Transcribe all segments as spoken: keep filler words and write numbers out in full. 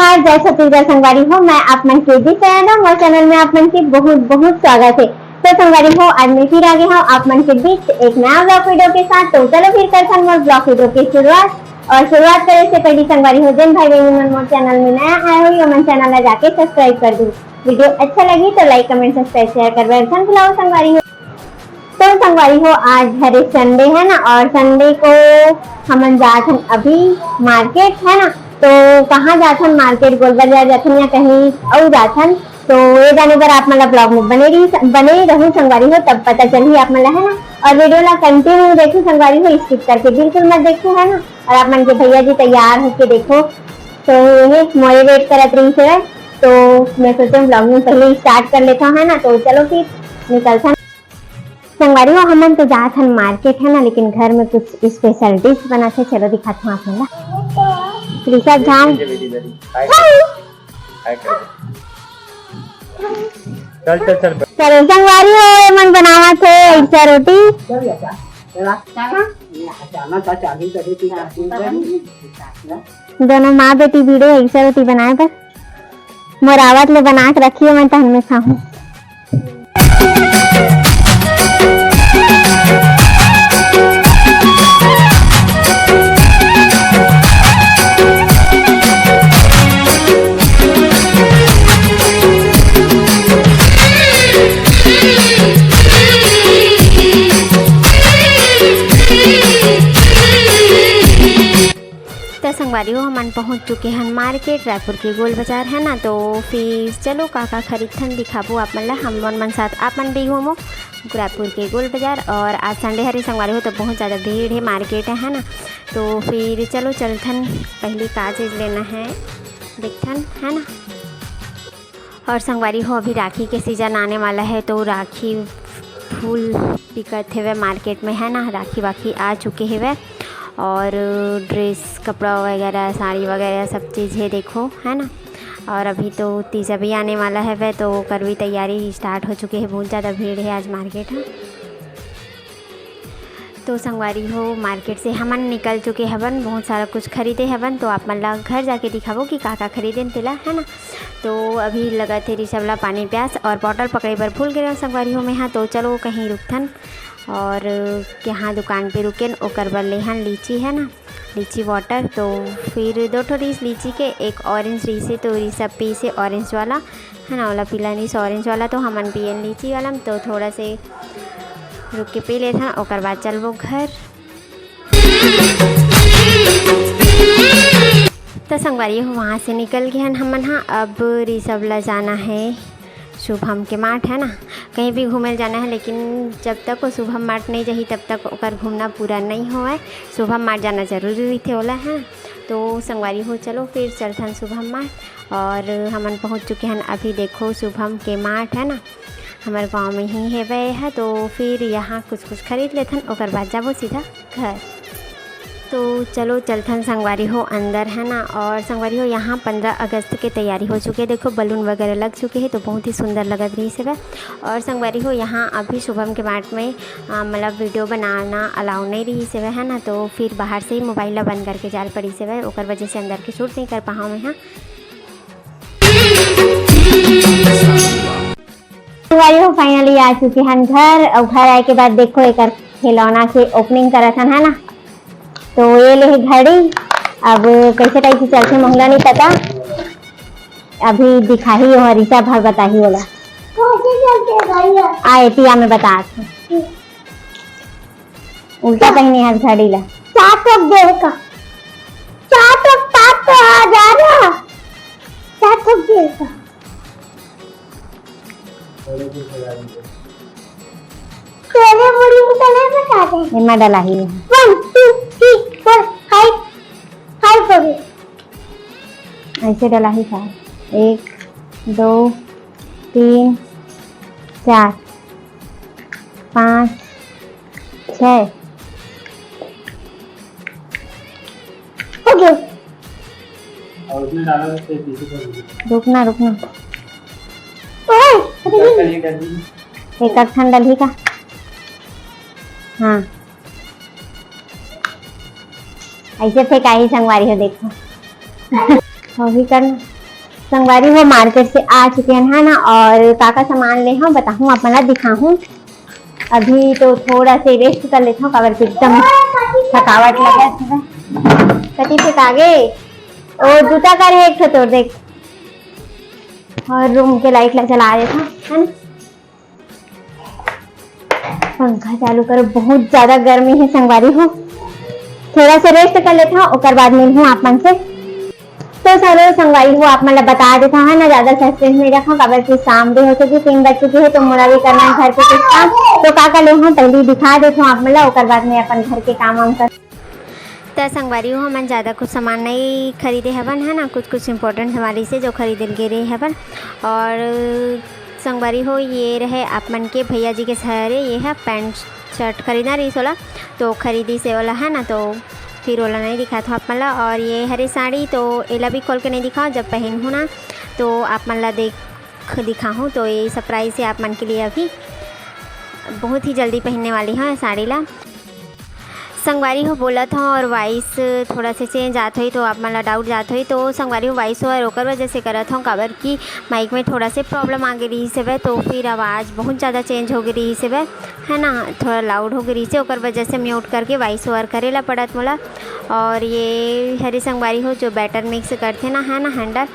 और जय छत्तीसगढ़ संगवारी हो, मैं आप मन के बीच आया हूँ और चैनल में आप मन के बहुत बहुत स्वागत है। तो संगवारी हो, आज मैं फिर आ गया हूँ आप मन के बीच एक नया vlog video के साथ। तो चलो फिर करथन मोर vlog video की शुरुआत। और शुरुआत करे से पहले संगवारी हो, जिन भाई बहन मन मोर चैनल में नया आए हो, ये मन चैनल ला जाके सब्सक्राइब कर दू। वीडियो अच्छा लगी तो लाइक, कमेंट, सब्सक्राइब, शेयर कर बर झन भुलाओ संगवारी हो। तो संगवारी हो, आज हरे संडे है ना, और संडे को हमन जात हन अभी मार्केट है ना। तो कहाँ जात हन, मार्केट गोल बाजार जात हन या कहीं अउ जात हन, तो ये जाने बर आप मन ला vlog में बने रही, बने रहू संगवारी हो, तब पता चलही आप मन ला है ना। और वीडियो ला कंटिन्यू देखू संगवारी हो, स्किप करके बिल्कुल मत देखू है ना। और आप मन के भैया जी तैयार होके देखो, तो ये मोरे वेट करत रही से, तो मैं सोचे vlog में पहले स्टार्ट कर लेता हूँ है ना। तो चलो फिर निकलता संगवारी हो, हमन तो जात हन मार्केट है ना, लेकिन घर में कुछ स्पेशल डिश बनाथे। चलो दिखात हूँ आप मन ला। ऋषभ झाम। चल, चल, चल। चलो संगवारी हो, ये मन बनावत हे अरसा रोटी। दोनों माँ बेटी भिड़े अरसा रोटी बनाए बर। मोर आवत ले बना के रखिए, मैं तहन में खाहूँ। त संगवारी हो, हमन पहुंच चुके हन मार्केट, रायपुर के गोल बाजार है ना। तो फिर चलो का का खरीदथन दिखाबो आप मन ला, हमन मन साथ आप मन भी घूमो रायपुर के गोल बाजार। और आज संडे हरे संगवारी हो, तो बहुत ज़्यादा भीड़ है मार्केट है ना। तो फिर चलो चलथन, पहली का चीज़ लेना है देखथन है ना। और संगवारी हो, अभी राखी के सीजन आने वाला है, तो राखी फुल बिकत हेवय मार्केट में है ना, राखी वाखी आ चुके हेवय। और ड्रेस कपड़ा वगैरह, साड़ी वगैरह सब चीज़ है देखो है ना। और अभी तो तीजा भी आने वाला हेवय, तो ओकर भी तैयारी स्टार्ट हो चुके है। बहुत ज़्यादा भीड़ है आज मार्केट है। तो संगवारी हो, मार्केट से हमन निकल चुके हवन, बहुत सारा कुछ खरीदे हवन, तो आप मन ला घर जाके दिखाबो कि का का खरीदेन तेला, है ना। तो अभी लगत हे ऋषभ ला पानी प्यास और बॉटल पकड़े बर भूल गे संगवारी हो मैं हा। तो चलो कहीं रुकथन और यहाँ दुकान पे रुकेन, ओकर बर लेहन लीची, है ना, लीची वाटर। तो फिर दो ठो रहीस लीची के, एक ऑरेंज रहीस हे, तो ऋषभ पीस हे ऑरेंज वाला, है ना, ओला पीला नहीं से ऑरेंज वाला, तो हमन पियन लीची वाला में। तो थोड़ा से रुक के पी लेथन, ओकर बाद चलबो घर। तो संगवारी हो, वहाँ से निकल गए हन हमन हा। अब ऋषभ ला जाना है शुभम के मार्ट, है ना, कहीं भी घूमे जाना है, लेकिन जब तक वो शुभम मार्ट नहीं जाही तब तक ओकर घूमना पूरा नहीं होवय। शुभम मार्ट जाना जरूरी रहिथे ओला, है। तो संगवारी हो, चलो फिर चलथन शुभम मार्ट। और हमन पहुँच चुके हन अभी, देखो शुभम के मार्ट है ना, हमर गांव में ही हेवय है। तो फिर यहाँ कुछ कुछ खरीद लेथन, ओकर बाद जाबो सीधा घर। तो चलो चलथन संगवारी हो अंदर, है ना। और संगवारी हो, यहाँ पंद्रह अगस्त के तैयारी हो चुके है, देखो बलून वगैरह लग चुके हैं, तो बहुत ही सुंदर लगत रही से। और संगवारी हो, यहाँ अभी शुभम के मार्ट में अ, मतलब वीडियो बनाना अलाउ नहीं रही से, है ना, तो फिर बाहर से ही मोबाइल ला बंद करके जाल पड़ी से, ओकर वजह से अंदर के शूट नहीं कर पाहा मैं। हाँ, संगवारी हो, फाइनली आ चुके हन घर। और घर आए के बाद देखो, एकर खिलौना के ओपनिंग करत हन, है ना। तो ये ले घड़ी, अब कैसे टाइप से चलथे, मोहला नहीं पता, अभी दिखाही, वो हरीसा भर बताही ओला। आ एतिया में बता, उल्टा पहने हस घड़ी ला। चार सौ डेढ़ का, चार सौ सात का आ जा रहा, चार सौ डेढ़ का। तेरे मुड़ी में तो नहीं बता दे। एमा डलाही। One, two, three, four, five, five हो गए। ऐसे डलाही साहब। एक, दो, तीन, चार, पाँच, छः। हो गया। और उसमें डाला तो फिर पीछे कर दीजिए। रुकना, रुकना। ओए, अरे। एक ठन डलही का? हाँ। ऐसे फेंकाही संगवारी हो, देखो। अभी करना। संगवारी हो, मार्केट से आ चुके हैं, है ना, और का का सामान ले हूँ बताहूँ, आप मन ला दिखाहूँ। अभी तो थोड़ा से रेस्ट कर लेता हूँ, काबर कि एकदम थकावट लगा है। कति फेंका गे? ओ, जूता कर है एक ठो तोर, देख। और रूम के लाइट ला जला देता हूँ, है ना। पंखा चालू करो, बहुत ज्यादा गर्मी है संगवारी हो। थोड़ा सा रेस्ट कर लेता हूँ, ओकर बाद मिलहूँ आप मन से। तो चलो संगवारी हो, आप मन ला बता देता हूँ, है ना, ज्यादा सस्पेंस नहीं रखा, काबर कि शाम भी हो चुकी, तीन बज चुकी है, तो मोला भी करना है घर के कुछ काम। तो का का ले हूँ पहले ही दिखा देता हूँ आप मन ला, ओकर बाद में अपन घर के काम वाम कर। त संगवारी हो, हमन ज़्यादा कुछ सामान नहीं खरीदे हवन, है ना, कुछ कुछ इम्पोर्टेंट सामान से जो खरीदे गे रहे हवन। और संगवारी हो, ये रहे आप मन के भैया जी के हरे, ये है पैंट शर्ट खरीदना रही ओला, तो खरीदी से ओला, है ना, तो फिर ओला नहीं दिखात हो आप मन ला। और ये हरे साड़ी, तो एला भी खोल के नहीं दिखाओ, जब पहन हूँ ना तो आप मन ला देख दिखाहूँ। तो ये सरप्राइज है आप मन के लिए, अभी बहुत ही जल्दी पहनने वाली हूँ ये साड़ी ला। संगवारी हो बोलत हूँ और वॉइस थोड़ा से चेंज आत होई तो आप मन ला डाउट जात होई, तो संगवारी हो वॉइस ओवर ओकर वजह से करत हूँ, काबर कि माइक में थोड़ा से प्रॉब्लम आ गई रही से, तो फिर आवाज़ बहुत ज़्यादा चेंज हो गई रही से, है ना, थोड़ा लाउड हो गई रही से, ओकर वजह से म्यूट करके वॉइस ओवर करे ला पड़त मोला। और ये हरे संगवारी हो जो बैटर मिक्स करथे ना, है ना, हैंडल,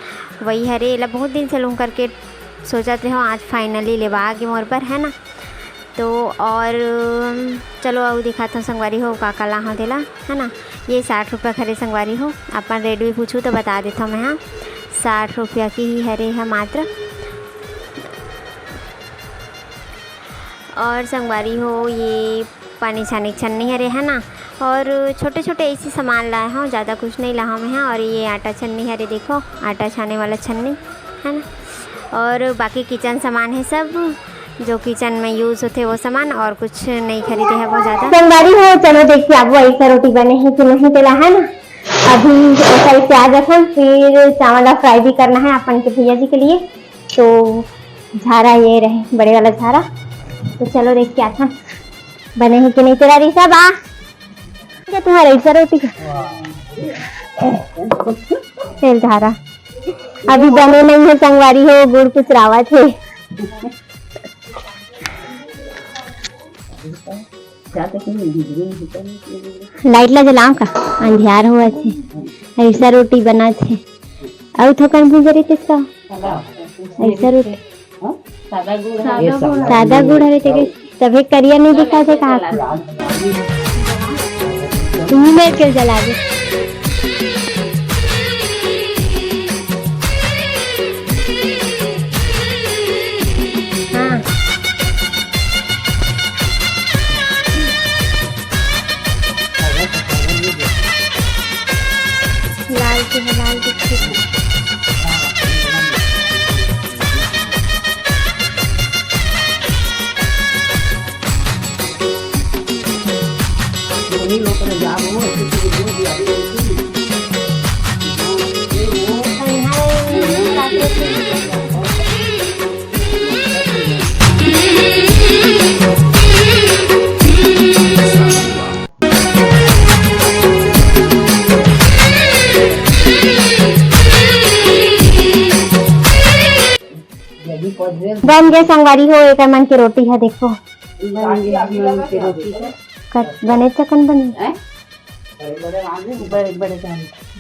वही हरे, एला बहुत दिन से लूँ करके सोचत रहे हूँ, आज फाइनली लेवा आ गे मोर पर, है ना। तो और चलो अउ दिखात हूँ संगवारी हो का का लाहूँ तेला, है ना। ये साठ रुपया के हरे संगवारी हो, अपन रेट भी पूछू तो बता देता हूँ मैं, हाँ, साठ रुपया की ही हरे है मात्र। और संगवारी हो, ये पानी छाने की छन्नी हरे, है ना, और छोटे छोटे ऐसी सामान लाए हूँ, ज़्यादा कुछ नहीं लाहा मैं, हाँ। और ये आटा छन्नी हरे, देखो, आटा छाने वाला छन्नी, है ना। और बाकी किचन सामान है सब, जो किचन में यूज होते वो सामान, और कुछ नहीं खरीदे है वो ज़्यादा। संगवारी हो, चलो देखिए आप वो ऐसा रोटी बने है कि नहीं तेला, है ना। अभी ऐसा प्याज रखा, फिर चावल फ्राई भी करना है अपन के भैया जी के लिए। तो झारा ये रहे, बड़े वाला झारा, तो चलो देख के आता बने है कि नहीं तेला। रिसा बा, क्या तुम्हारा ऐसा रोटी का तेल झारा अभी बने नहीं है संगवारी हो, गुड़ कुछ रावत है। लाइट ला जलाम का, अंधियार हुआ थे, ऐसा रोटी बना थे। अउ थोकन भूंजा रहितिस का? ऐसा रोटी। सादा गुड़ हवे तेरे, तभे करिया नहीं दिखा थे कहा। तू मेरे के जला दे। हाँ। लाल के है, लाल के ठीक है। बन गए संगवारी हो, एकर मन के रोटी है, देखो। बन गए मन के रोटी है। कत-, बने चकन बने। हैं? बड़े,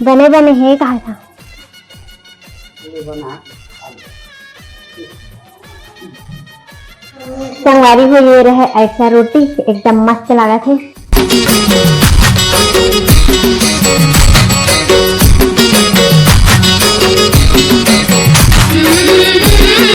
बड़े बने हे, कहा था। संगवारी हो, ये रहे ऐसा रोटी, एकदम मस्त लागत हे।